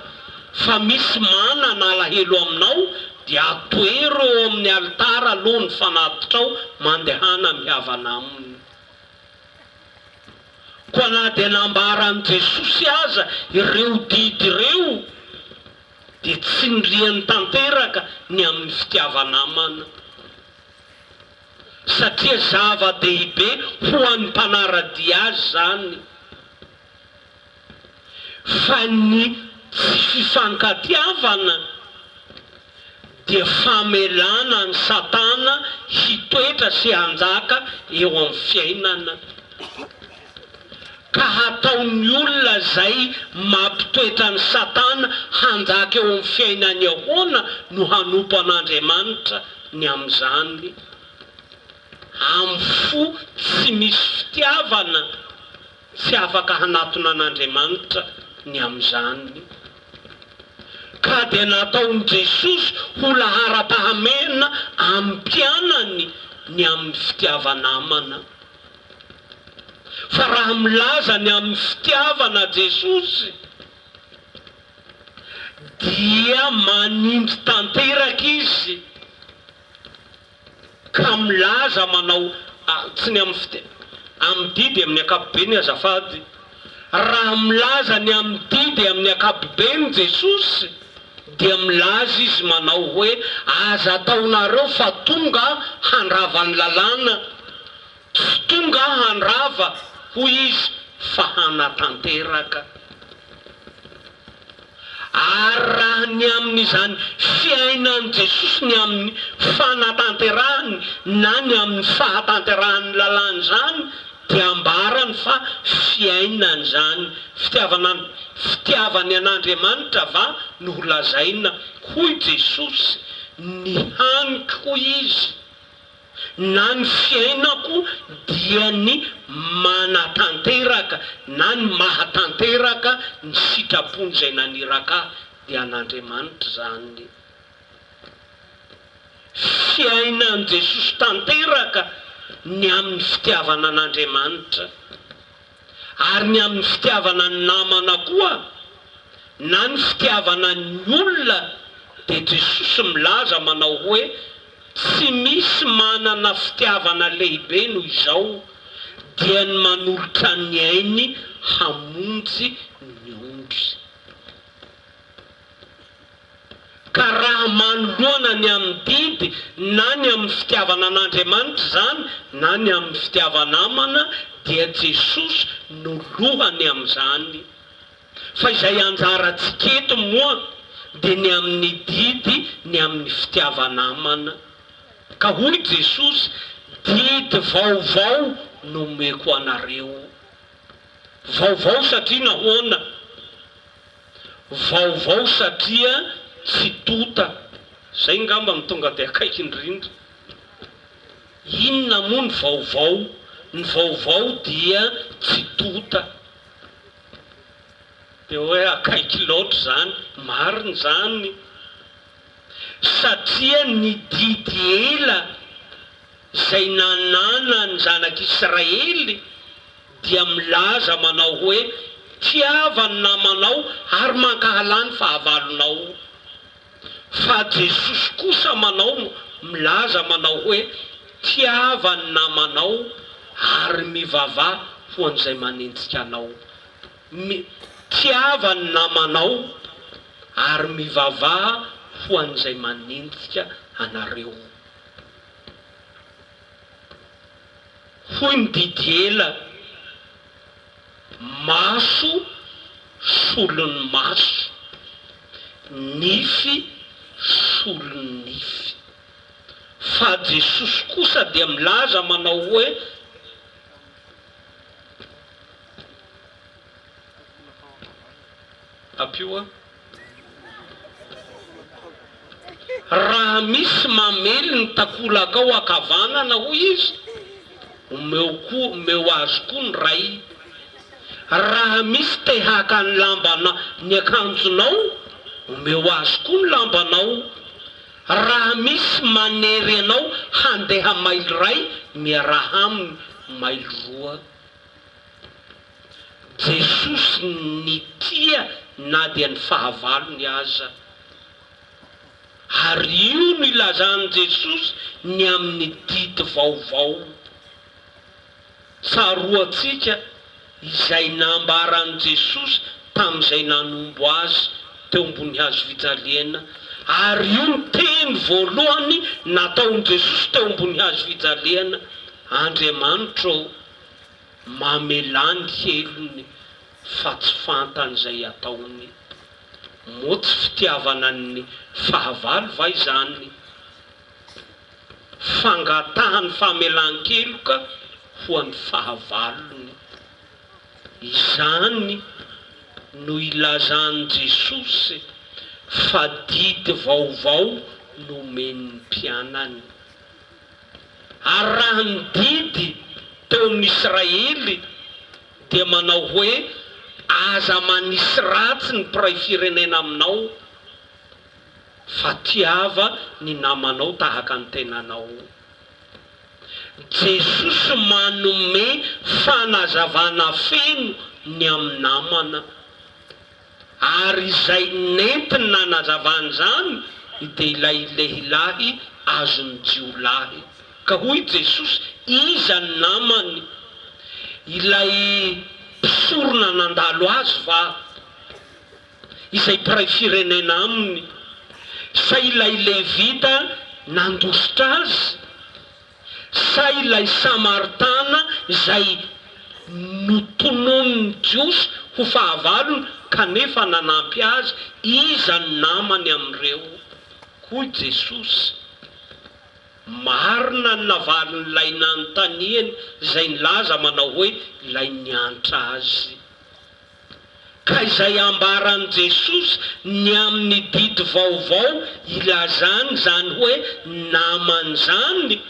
S1: fa misy manana alahelo aminao dia atoero eo amin'ny alitara aloha ny fanatitrao mandehana mihavana aminy. Koa na dia nambaran'i Jesosy aza ireo didy ireo, dia tsindriany tanteraka ny amin'ny fitiava-namana, satria zava-dehibe ho an'ny mpanara-dia azy izany. Fa ny tsy fifankatiavana dia famelana an'i Satana hitoetra sy hanjaka eo amin'ny fiainana. Ka hataon'ny olona izay mampitoetra an'i Satana hanjaka eo amin'ny fiainany ahoana no hanompo an'Andriamanitra ny amin'izany? Amin'ny fo tsy misy fitiavana Tsy afaka hanatona an'Andriamanitra ny amin'izany. Ka dia nataon'i Jesosy ho laharam-pahamehana amin'ny mpianany ny amin'ny fitiava-namana. Fa raha milaza ny amin'ny fitiavana Jesosy, dia manindry tanteraka Izy. Ka milaza manao tsy ny amin'ny fite amin'ny didy amin'ny ankapobeny azafady. Raha milaza ny amin'ny didy amin'ny ankapobeny Jesosy dia milaza Izy manao hoe aza ataonareo fa tonga aho handrava ny lalàna. Tsy tonga aho handrava hoy Izy fa hanatanteraka. Ary raha ny amin'izany fiainan'i Jesosy ny amin'ny fanatanterahany na ny amin'ny fahatanterahan'ny lalàna izany dia ambarany fa fiainany izany. Fitiavana fitiavany an'Andriamanitra va no ho lazaina? Hoy Jesosy, Ny haniko hoy Izy, na ny fiainako dia ny manatanteraka na ny mahatanteraka ny sitrapon'izay naniraka ahy, dia an'Andriamanitra izany. Fiainan'i Jesosy tanteraka ny amin'ny fitiavana an'Andriamanitra. Ary ny amin'ny fitiavana ny namana koa, na ny fitiavana ny olona dia Jesosy milaza manao hoe, Tsy misy manana fitiavana lehibe noho izao, dia ny manolotra ny ainy hamonjy ny ondry. Ka raha manoloana ny amin'ny didy na ny amin'ny fitiavana an'Andriamanitra izany na ny amin'ny fitiava-namana dia Jesosy no lohany amin'izany. Fa izay anjarantsika eto moa dia ny amin'ny didy ny amin'ny fitiava-namana. Ka hoy Jesosy, Didy vaovao no omeko anareo. Vaovao satria nahoana? Vaovao satria tsy tonta. Izay ngamba no tonga dia akaiky indrindra. Inona moa ny vaovao? Ny vaovao dia tsy tonta. Dia hoe akaiky loatra izany. Marina izany. Satria ny didy ela izay nananan'ny zanak'Israely dia milaza manao hoe, Tiava ny namanao ary mankahalà ny fahavalonao. Fa Jesosy kosa manao milaza manao hoe. Tiava ny namanao ary mivavaha ho an'izay manenjika anao. Mi, tiava ny namanao ary mivavaha ho an'izay manenjika anareo. Hoy ny didy ela, Maso solon'ny maso, nify solon'ny nify. Fa Jesosy kosa dia milaza manao hoe, Ampio aho. Raha misy mamely ny takolakao ankavanana, hoy Izy, omeo koa, omeo azy koa ny ray. Raha misy te haka ny lambana, ny akanjonao, omeo azy koa ny lambanao. Raha misy manery anao handeha maily iray, miaraha aminy maily roa. Jesosy nitia na dia ny fahavalony aza. Ary io no ilazan'i Jesosy ny amin'ny didy vaovao. Tsaroantsika izay nambaran'i Jesosy tamin'izay nanombo Azy teo ambony hazo fijaliana. Ary io no teny voalohany nataon'i Jesosy teo ambony hazo fijaliana, Andriamanitra ô, Mamelà ny helony fa tsy fantany izay ataony. Moa tsy fitiavana ny fahavalo va izany? Fangatahany famelan-keloka ho an'ny fahavalony. Izany no ilazan'i Jesosy fa didy vaovao no omeny ny mpianany. Ary raha ny didy teo amin'ny Israely dia manao hoe, Aza manisy ratsy ny mpiray firenena aminao, fa tiava ny namanao tahaka ny tenanao. Jesosy manome fanazavana feno ny amin'ny namana. Ary izay nentiny nanazavana izany dia ilay lehilahy azon'ny jiolahy. Ka hoy Jesosy, Iza ny namany? Ilay mpisorona nandalo azy va? Izay mpiray firenena aminy? Sa ilay Levita nandositra azy? Sa ilay Samaritana izay notononin'ny Jiosy ho fahavalony kanefa nanampy azy? Iza no namany amin'ireo? Hoy Jesosy. Marina ny navalin'ilay nanontaniany izay nilaza manao hoe ilay niantra azy. Ka izay ambaran'i Jesosy ny amin'ny didy vaovao ilazany izany hoe namany izany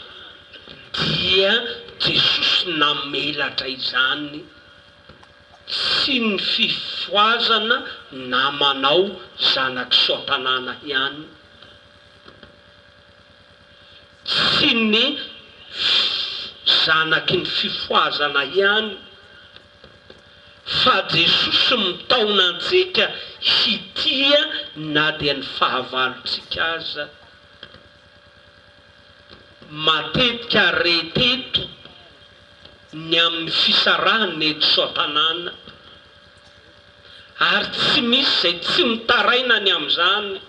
S1: dia Jesosy namelatra izany, tsy ny fifohazana namanao zanak'i soatanàna ihany. Tsy ny zanaky ny fifohazana ihany. Fa Jesosy mitaona antsika hitia na dia ny fahavalontsika aza. Matetika re teto ny amin'ny fisarahana eto Soatanàna. Ary tsy misy izay tsy mitaraina ny amin'izany.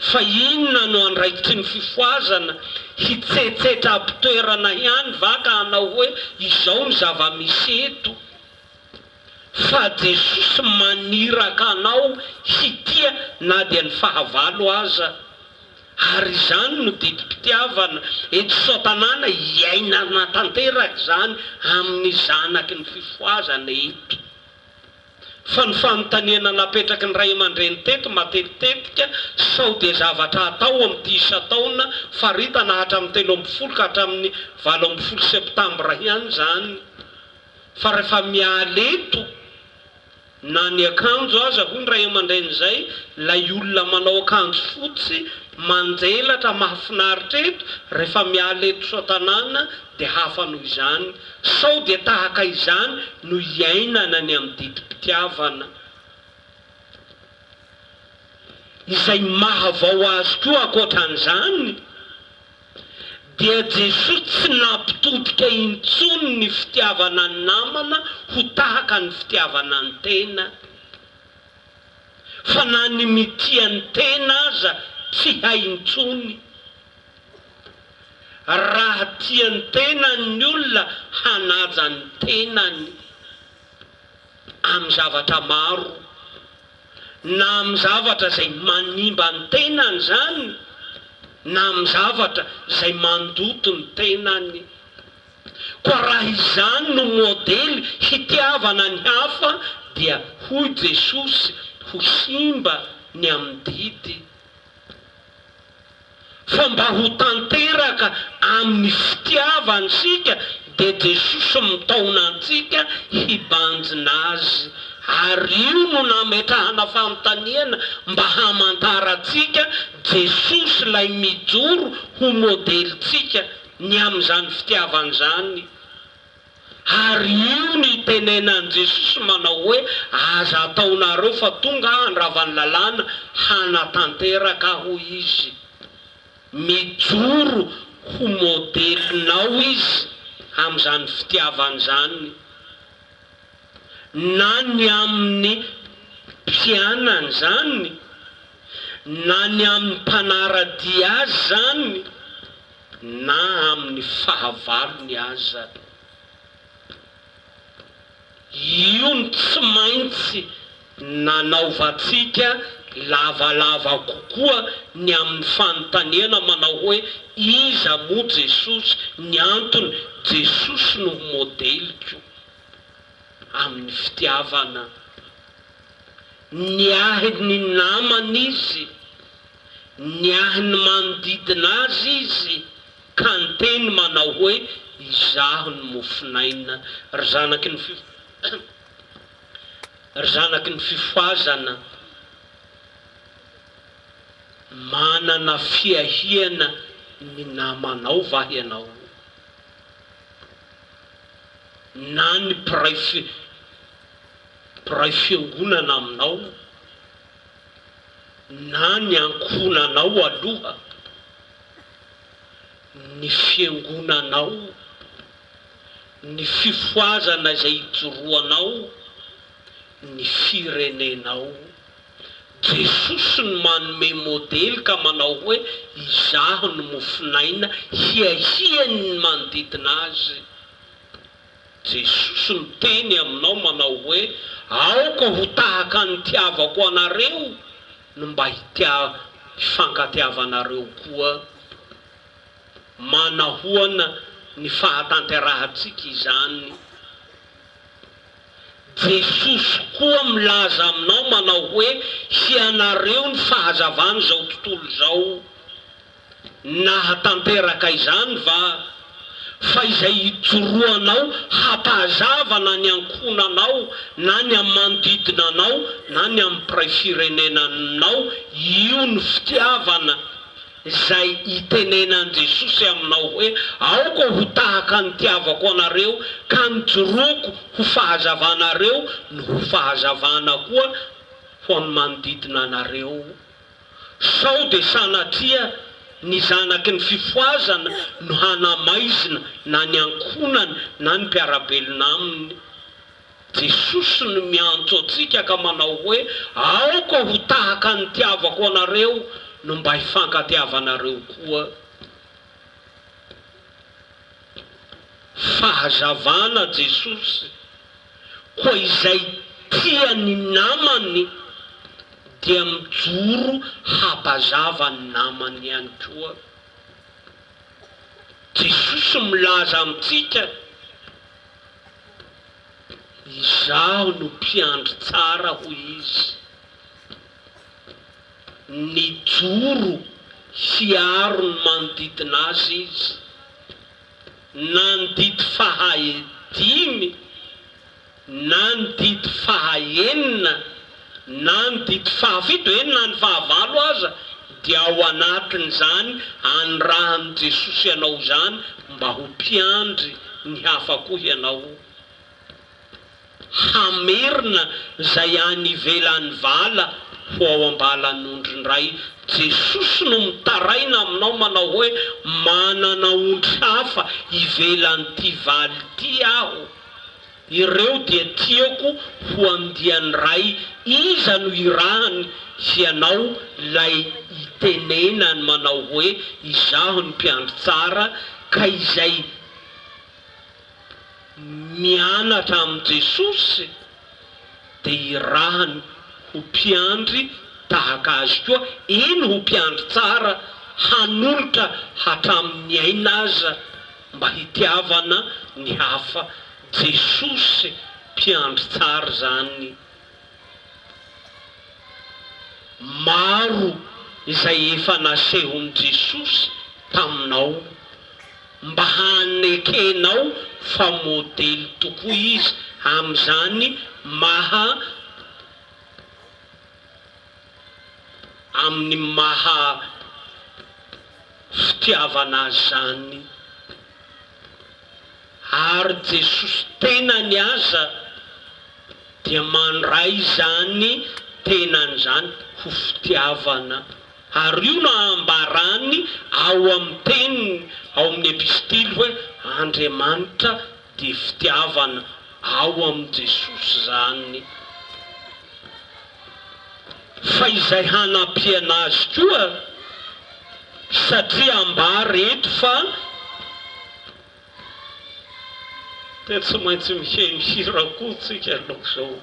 S1: Fa inona no andraikitry ny fifohazana? Hitsetsetra am-pitoerana ihany va ka hanao hoe izao ny zava-misy eto? Fa Jesosy maniraka anao hitia na dia ny fahavalo aza. Ary izany no didim-pitiavana eto Soatanàna iainana tanteraka izany amin'ny zanaky ny fifohazana eto. Fa ny fanontaniana napetraky ny ray aman-dreny teto matetitetika, sao dia zavatra atao amin'ity isan-taona faritana hatramin'ny 13 ka hatramin'ny 18 septambra ihany izany. Fa rehefa miala eto, na ny akanjo aza, hoy ny ray aman-dreny izay, ilay olona manao akanjo fotsy, manjelatra, mahafinaritra eto, rehefa miala eto Soatanàna dia hafa noho izany. Sao dia tahaka izany no iainana ny amin'ny didim-pitiavana? Izay mahavao azy koa ankoatra an'izany Dia Jesoa tsy nampitodika intsony ny fitiavana ny namana ho tahaka ny fitiavana ny tena. Fa na ny mitia ny tena aza tsy hay intsony. Raha tia ny tenany ny olona hanaja ny tenany amin'ny zavatra maro, na amin'ny zavatra izay manimba ny tenany izany, na amin'ny zavatra izay mandoto ny tenany. Koa raha izany no modely hitiavana ny hafa dia hoy Jesosy ho simba ny amin'ny didy. Fa mba ho tanteraka amin'ny fitiavany isika dia Jesosy mitaona antsika hibanjina Azy. Ary io no nametrahana fanontaniana mba hamantarantsika Jesosy ilay mijoro ho modelintsika ny amin'izany fitiavana izany. Ary io no itenenan'i Jesosy manao hoe, Aza ataonareo fa tonga aho handrava ny lalàna, hanatanteraka aho hoy Izy. Mijoro ho modelinao Izy amin'izany fitiavana izany. Na ny amin'ny mpianany izany, na ny amin'ny mpanara-dia Azy izany, na amin'ny fahavalony aza. Io no tsy maintsy nanaovantsika lavalava kokoa ny amin'ny fanontaniana manao hoe iza moa Jesosy, ny antony, Jesosy no modeliko amin'ny fitiavana. Niahy ny namany izy Niahy ny manodidina azy izy ka niteny manao hoe, Izaho no mofon'aina, ry zanaky ny ry zanaky ny fifohazana, manana fiahiana ny namanao va ianao? Na ny mpiray mpiray fiangonana aminao? na ny ankohonanao aloha, ny fiangonanao, ny fifohazana izay ijoroanao, ny firenenao. Jesosy no manome modely ka manao hoe, Izaho no mofon'aina, hiahiany ny manodidina azy. Jesosy miteny aminao manao hoe, Aoka ho tahaka ny nitiavako anareo no mba hitia hifankatiavanareo koa. Manahoana ny fahatanterahantsika izany? Jesosy koa milaza aminao manao hoe, Hianareo ny fahazavan'izao tontolo izao. Nahatanteraka izany va? Fa izay ijoroanao hampahazava na ny ankohonanao na ny amin'ny manodidina anao na ny amin'ny mpiray firenena aminao, io no fitiavana izay itenenan'i Jesosy aminao hoe, aoka ho tahaka ny nitiavako anareo ka nijoroako ho fahazavanareo no ho fahazavana koa ho amin'ny manodidina anareo. Sao dia sanatria ny zanaky ny fifohazana no hanamaizina na ny ankohonany na ny mpiara-belona aminy? Jesosy no miantso antsika ka manao hoe, Aoka ho tahaka ny nitiavako anareo no mba hifankatiavanareo koa. Fahazavana Jesosy, koa izay tia ny namany dia mijoro hampazava ny namany ihany koa. Jesosy milaza amintsika, Izaho no mpiandry tsara hoy Izy. Nijoro hiaro ny manodidina azy izy. Na ny didy faha dimy, na ny didy faha enina, na ny didy faha fito, eny na ny faha valo aza dia ao anatin'izany anirahan'i Jesosy anao izany mba ho mpiandry ny hafa koa ianao. Hamerina izay any ivelan'ny vala. ho ao am-balan'ondry indray. Jesosy no mitaraina aminao manao hoe, Manana ondry hafa ivelan'ity valy ity aho. Ireo dia tiako ho andiany ray iza no irahany hianao lay itenenany manao hoe izaho ny mpiandry tsara ka izay mianatra amin'i Jesosy dia irahany ho mpiandry tahaka azy koa eny ho mpiandry tsara hanolotra hatramin'ny aina aza mba hitiavana ny hafa Jesosy mpiandry tsara izany. Maro izay efa nasehon'i Jesosy taminao mba hanekenao fa modely tokoa Izy amin'izany maha amin'ny maha fitiavana azy izany. Ary Jesosy tenany aza dia mandray izany tenany izany ho fitiavana. Ary io no ambarany ao amin'ny teniny, ao amin'ny epistily hoe Andriamanitra dia fitiavana, ao amin'i Jesosy izany. Fa izay hanampiana azy koa, satria ambara eto fa dia tsy maintsy miheno hira koa tsika aloha izao.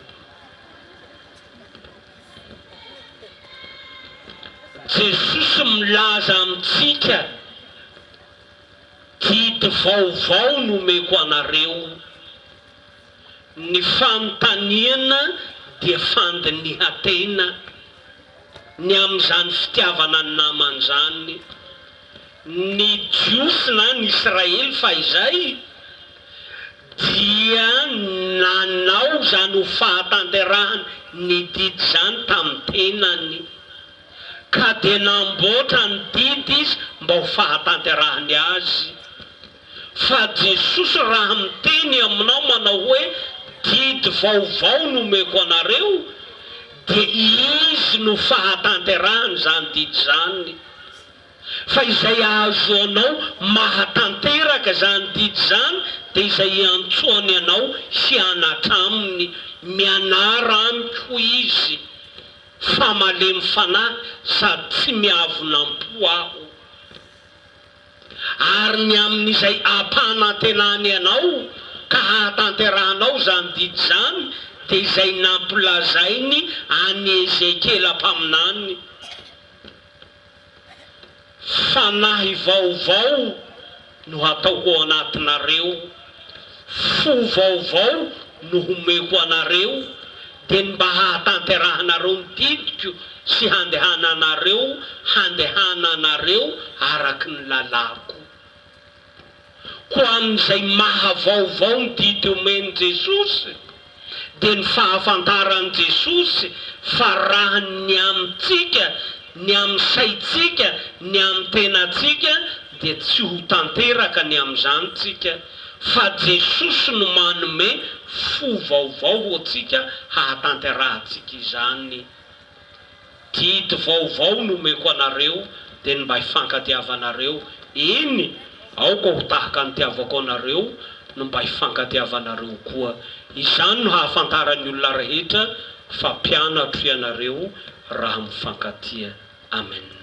S1: Jesosy milaza amintsika, Didy vaovao no omeko anareo. Ny fanontaniana dia fandinihan-tena ny amin'izany fitiavana ny namana izany. Ny Jiosy na ny Israely fahizay dia nanao izany ho fahatanterahany ny didy izany tamin'ny tenany. Ka dia namboatra ny didy izy mba ho fahatanterahany azy. Fa Jesosy raha miteny aminao manao hoe didy vaovao no omeko anareo dia Izy no fahatanterahany izany didy izany. Fa izay ahazoanao mahatanteraka izany didy izany dia izay iantsoany anao hianatra Aminy. Mianara Amiko hoy Izy fa malemy fanahy sady tsy miavona am-po Aho. Ary ny amin'izay ampanantenany anao ka hahatanterahanao izany didy izany, dia izay nampilazainy an'i Ezekiela mpaminany, Fanahy vaovao no hataoko ao anatinareo, fo vaovao no homeko anareo, dia ny mba hahatanterahanareo ny didiko sy handehananareo handehananareo araka ny lalàko. Koa amin'izay maha vaovao ny didy omen'i Jesosy, dia ny fahafantaran'i Jesosy fa raha ny amintsika, ny amin'ny saintsika, ny amin'ny tenantsika dia tsy ho tanteraka ny amin'izany tsika, fa Jesosy no manome fo vaovao ho antsika hahatanterahantsika izany. Didy vaovao no omeko anareo, dia ny mba hifankatiavanareo, eny, aoka ho tahaka ny nitiavako anareo no mba hifankatiavanareo koa. Izany no hahafantaran'ny olona rehetra fa mpianatro ianareo raha mifankatia. Amen.